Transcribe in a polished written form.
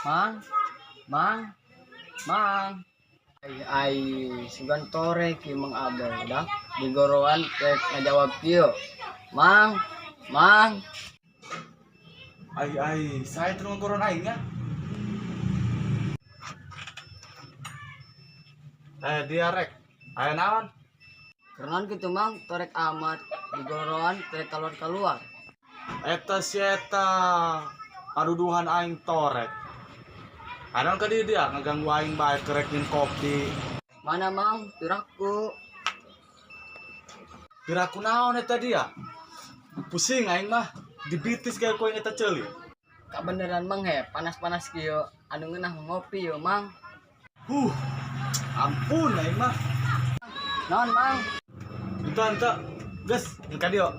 Mang, Mang, Mang. Ai ai sugan torek ieu Mang Abel dah digoroan rek ngajawab kieu. Mang, Mang. Ai ai, saya terus ngoroan aing nya. Eh, dia rek. Aya naon? Kerenan kitu, Mang, torek amat digoroan rek keluar-keluar. Eta si eta paduduhan aing torek. Aya naon ka dieu dia ngaganggu aing bae kerek nyin kopi. Mana, Mang, piraku? Piraku naon eta dia? Pusing aing mah, dibitis kayak ku aing eta ceuli. Kabeneran, Mang, he, panas-panas kieu anu ngeunah ngopi yo, Mang. Huh. Ampun aing mah. Naon, Mang? Ente ente. Geus, ka dieu.